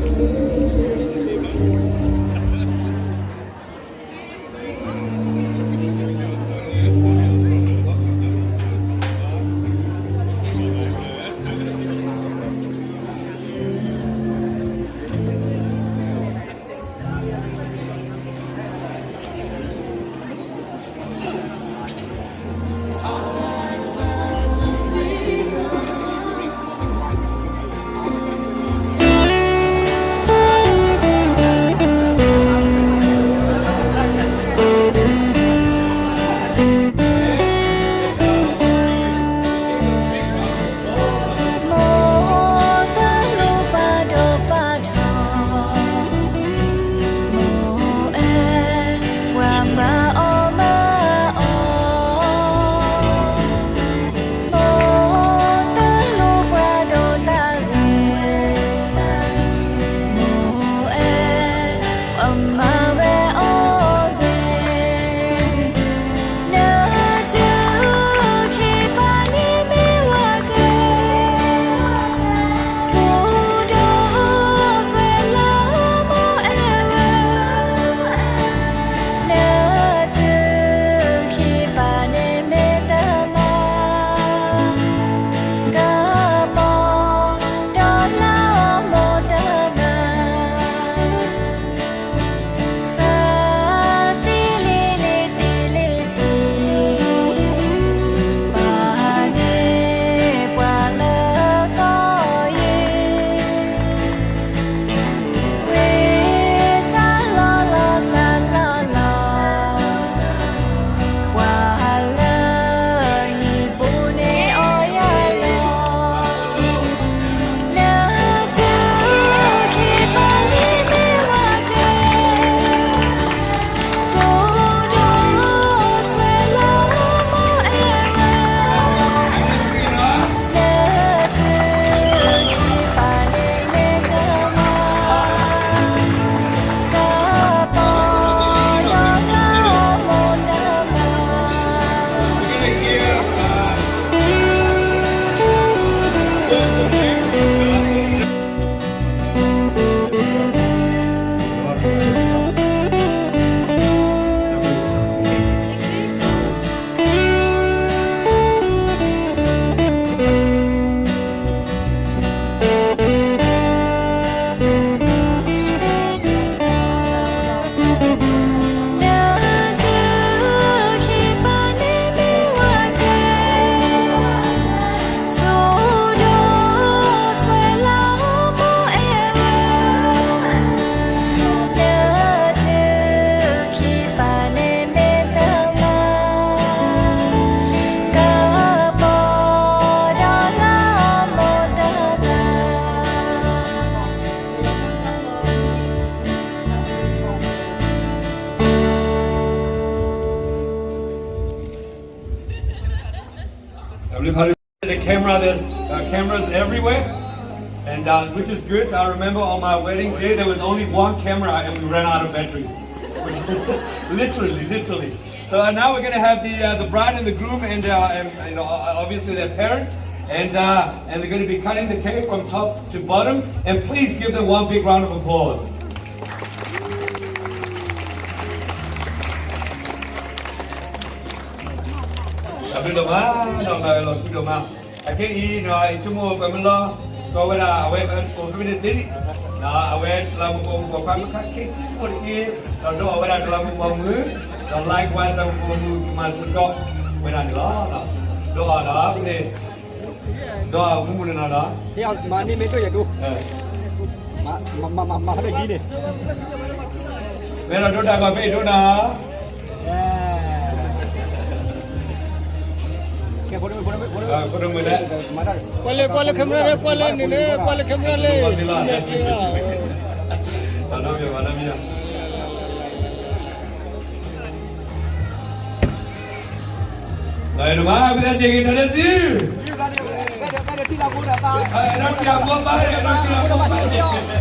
မိၢ်တလိၣ်ပှၤဒိၣ်ပှၤထီ, မိၢ်အဲၣ် ပှၤမၤအီၣ်မၤအီ, မိၢ်တလိၣ်ပှၤဒိၣ်တၢ်ဂ့ၤ, မိၢ်အဲၣ် ပှၤမၤဝဲအီၣ်ဝဲ, နၢၤတၢ်ခံပၤန့ၣ်မ့ၢ်ဝဲတဲ, စိဒိၣ်စွဲလၢမိၢ်အဲၣ်ဝဲ, နၢၤတၢ်ခံပၤန့ၣ်မ့ၢ်တမၤ, ကပီၤဒီးလၢမိၢ်တမၤ ဃးတ့လ့လ့တ့လ့တ့, ပၢ်န့ၣ်ပှၤလၢကီၢ်ယံၤ, ဝ့ၢ်စၢ်လီၤလီၤစၢ်လီၤလီၤ, ပှၤလၢဟံၣ်ပူၤန့ၣ်အီၣ်ယၤလီၤ. နၢၤတၢ်ခံပၤန့ၣ်မ့ၢ်ဝဲတဲ, စိဒိၣ်စွဲလၢမိၢ်အဲၣ်ဝဲ, နၢၤတၢ်ခံပၤန့ၣ်မ့ၢ်တမၤ, ကပီၤဒီးလၢမိၢ်တမၤ နၢၤတၢ်ခံပၤန့ၣ်မ့ၢ်ဝဲတဲ, စိဒိၣ်စွဲလၢမိၢ်အဲၣ်ဝဲ, နၢၤတၢ်ခံပၤန့ၣ်မ့ၢ်တမၤ, ကပီၤဒီးလၢမိၢ်တမၤ The camera, there's uh, cameras everywhere, and uh, which is good. I remember on my wedding day there was only one camera, and we ran out of battery. Which, literally, literally. So uh, now we're going to have the uh, the bride and the groom, and, uh, and you know, uh, obviously their parents, and uh, and they're going to be cutting the cake from top to bottom. And please give them one big round of applause. တၢ်ဘျုးဒိၣ်မး, ဒီးလီၤဃံဒိၣ်မး, အခဲအံၤန့ၣ် ယဆိကမိၣ်ပှၤမုၢ်လီၤ, ကီဝဲဒၣ်အဝဲအိၣ်ဖဲန့ၣ်သ့, အဝဲတလးမူးပိာ်မုၣ်ပိာ်ခွါမုၣ်ခါခ့ဆံးဖိတက့ၢ်, ဒီးဒိးအီၣ်ဝဲဒၣ်တလးမူးပိာ်မုၣ်, ဒီး likewise တလးမူးပိာ်မုၣ်ကမၤစ့ၢ်ကီးဝဲဒၣ်န့ၣ်လီၤ. ဒိးအီၣ်ဒီးန့ၣ် ဒီးမူးမူးန့ၣ်နီၤဒီး, မၤန့ၢ်မ့ၢ်ဒိၣ်ယဒိၣ်, မၤမၤမၤမၤဖးဒိၣ်ဒ်န့ၣ်, မ့ၢ်ဒီးဒိၣ်တၢ်ဂီၤဖဲအံၤဒိၣ်နီၤ, ကဲ, ဖိဒိၣ်မုၣ်လဲၣ်, ကွၢ်လၢ ကွၢ်လၢ camera လၢ ကွၢ်လၢန့ၣ်လၢ ကွၢ်လၢ camera လၢ, မၤနီၣ်မံၤ မၤနီၣ်မံၤ ဒီးအဲၣ်ဒိးမၤ ဝံသးစူၤ ဂ့ၤထီၣ်လၢစု, အဲၣ်ဒိးထံၣ်လၢဖိဒီးပၢ်, အဲၣ်ဒိးထံၣ်လၢဖိဒီးပၢ်, အဲၣ်ဒိးထံၣ်လၢဖိဒီးပၢ်, အဲၣ်ဒိးထံၣ်လၢ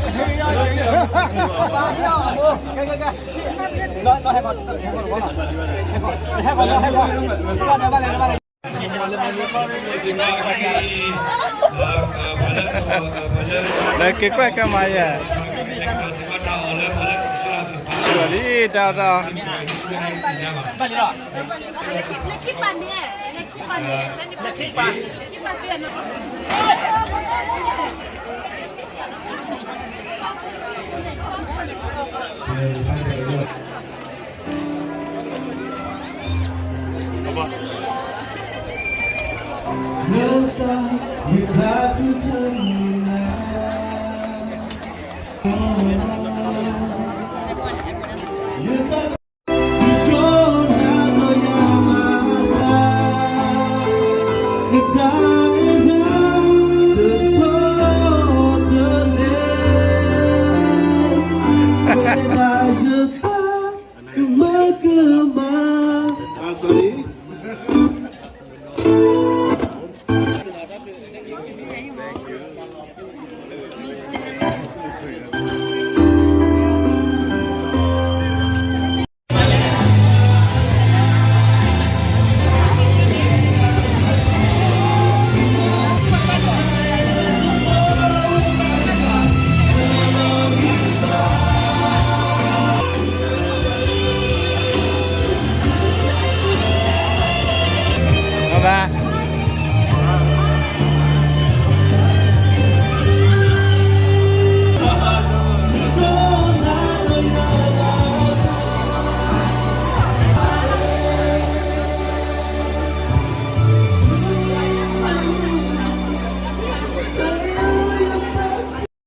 ဖိဒီးပၢ်, ကဲကဲကဲ, ဟဲဃီၤ ဟဲဃီၤ ဟဲဃီၤ ဟဲဃီၤ ဟဲဃီၤ ဟဲဃီၤ ဟဲဃီၤ ဟဲဃီၤ ဟဲဃီၤ ဒီးက့ၤကွၢ်ကမၤယဲၢ် လံ တၢ်တၢ်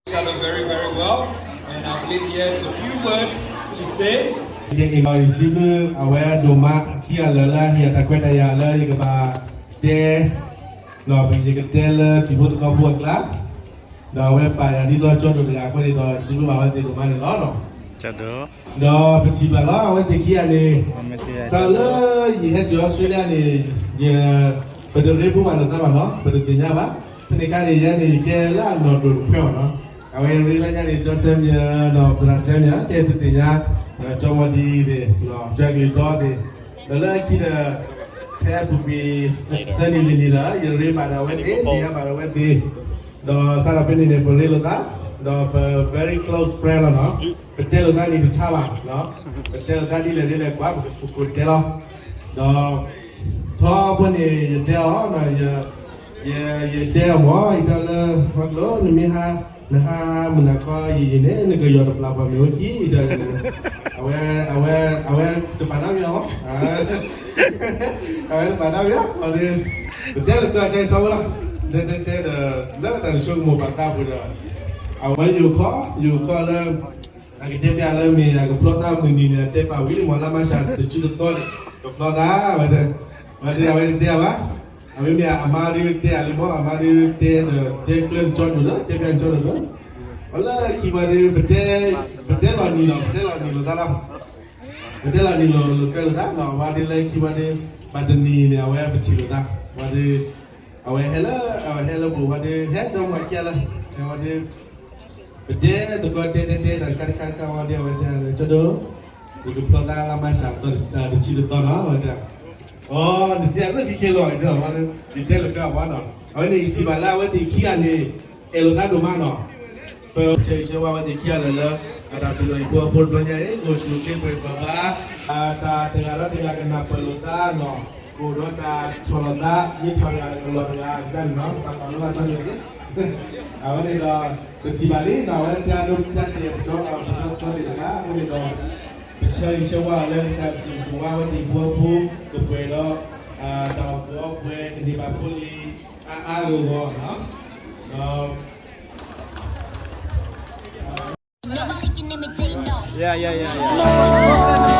Each other very, very well, and I believe he has a few words to say. ကဲ အံၤ စံးဘျုး အဝဲဒိၣ်မး ခံဂၤလၢာ်လၢဟ့ၣ်ယၤတၢ်ခွဲးတၢ်ယာ်လၢယကဘၣ်တဲ ဒီးယကတဲလၢတံၤဖိသကိးဖိအကျါ, ဒီးအဝဲပာ်ယၤဒ်သိးကၠီဒိၣ်တဂၤအဃိန့ၣ်ဒီးစံးဘျုးဘၣ်အဝဲသ့ၣ်ဒိၣ်မးန့ၣ်လီၤ. ဒီးပထံၣ်ဘၣ်လီၤ အဝဲသ့ၣ်ခံဂၤန့ၣ် စးလၢယဟဲတုၤအီစထြ့လယါန့ၣ် ယ ပတရ့ပူၤဘၣ်လိာ်သးဘၣ်နီၤ, ပတသ့ၣ်ညါဘၣ်. ဖဲန့ၣ်အခါန့ၣ် ယဲန့ၣ် ယကဲလၢအနီၢ်ဒိၣ်တဖျၢၣ်ဘၣ်နီၤ. အဝဲရ့လၢညါန့ၣ် ကၠီစဲမံၤဒီးသရၣ်စဲမံၤ ကဲတသ့ၣ်ညါ ကၠီမီၤဒံန့ၣ် ကၠီကလုာ်ဒီသ့ၣ်, ဒီးလၢခံဒီး ဖဲအပူၤကွံာ် သၢနံၣ်လွံၢ်နံၣ်ဒီး ယရ့ဘၣ်ဒီးအဝဲသ့ၣ် သ့ၣ်ညါဘၣ်ဒီးအဝဲသ့ၣ်, ဒီးစးထီၣ်ဖဲန့ၣ်န့ၣ် ပရ့လိာ်သး, ဒီးပ very close friend လီၤနီၤ. ပတဲလိာ်သးန့ၣ်တဆါဘၣ်, ပတဲလိာ်သးဒ်လဲၣ်ဒ်လဲၣ်ကွၢ် ပကတဲလီၤ. ဒီး ထီဘိန့ၣ် ယတဲအီၤ, ယတဲအီၤမ့ၢ် ယတဲလၢ ဟီကျိ နမ့ၢ်ဟါ နဟါမုၢ်နၤခီယံာ်ယံာ်န့ၣ် နကယီၢ်တပျၢ်ပှၤမ့ၢ်အိၣ်ကံ ဒီး အဝဲ အဝဲ အဝဲတပာ်နီၣ်မ့ၢ်အီၤ, အဝဲတပာ်နီၣ်မ့ၢ်အီၤ, ပတဲတကီၢ်ကဲထီဘိလီၤ, တဲတဲတဲဒီး လၢတၢ်တဆိကမိၣ်ပာ်သးပူၤဒီး အဝဲယိၤခီ ယိၤခီလၢ အကတဲပျးလၢမ့ၢ် အကဖျီသးမုၢ်နံၤန့ၣ် အတဲပာ်ဝံၤမ့ၢ်လါမၢ်ၡး တဆံတသီန့ၣ် ကဖျီသး ဝဲတဲ, ဝဲတဲ အဝဲတဲဘၣ်, အမ့မ့ၢ်အမါဒုးတဲအလံမ့ၢ် အမါဒုးတဲဒီး တဲကျၢၢ်နကၠီဒိၣ်လၢ တဲပျးနကၠီဒိၣ်လၢ, အလၢခံဝဲဒုး ပတဲလီၤနံၤလီၤ ပတဲလီၤနံၤလိာ်သးလီၤ, ပတဲလီၤနံၤလိာ်လိာ်ကျဲလိာ်သး ဝဲဒုးလၢခံဝဲဒုး ဘၣ်တနံၤန့ၣ် အဝဲပထံၣ်လိာ်သး, ဝဲဒုး အဝဲဟဲလၢ အဝဲဟဲလၢပူၤဝဲဒုး ဟဲဒီးမၤကဲလၢ ဝဲဒုး ပတဲသကိးတဲတဲတဲဒီး တခါတခါတခါဝဲဒုး အဝဲတဲလၢ ကၠီဒိၣ်, ယကဖျီသးလါမၢ်ၡး တဆံတသီနီၤ ဝဲတဲ, အိ နတဲလၢခံခဲလီၤဒီး ဝဲဒုး ယတဲလၢကဘၣ်နီၤ, အဝဲန့ၣ်ယထံၣ်ဘၣ်လၢအဝဲသ့ၣ်ခံဂၤန့ၣ် အဲၣ်လိာ်သးဒိၣ်မးနီၤ, ပဆၢဂ့ၤဆၢဝါအဝဲသ့ၣ်ခံဂၤလၢာ်လၢ အတၢ်သူၣ်လီၤအံၤဖိအဖိတဘျီညါအံၤ ကအိၣ်ဆူၣ်အိၣ်ချ့ပှဲၤပှဲၤဘၣ်, တၢ်တဂၤဒီးတဂၤကနၢ်ပၢၢ်လိာ်သးနီၤ, ကအိၣ်ဒီးတၢ်ဆီၣ်လီၤသး မ့ၢ်ဆီၣ်တဂၤကလီၤတဂၤအကစၢ်န့ၣ်နီၤ ပပာ်လီၤသးန့ၣ် အဝဲန့ၣ်ဒီး ပထံၣ်ဘၣ်လံနီၤ အဝဲတၢ်ဒိတၢ်တဲာ်ပဒီ ပဒီသကိးသ့ၣ်တဂၤ အဃိန့ၣ်ဒီး ပဆၢဂ့ၤဆၢဝါအီၤလၢကစၢ်စံးဆၢဝါအဝဲသ့ၣ်ဖိအဖိ ကပှဲၤဒီး တၢ်အီၣ်ပှဲၤအီပှဲၤ ကန့ၢ်ဘၣ်ဖိလံၤ အါအါဂီၢ်ဂီၢ်နီၤ, ဒီး Yeah, yeah, yeah, yeah.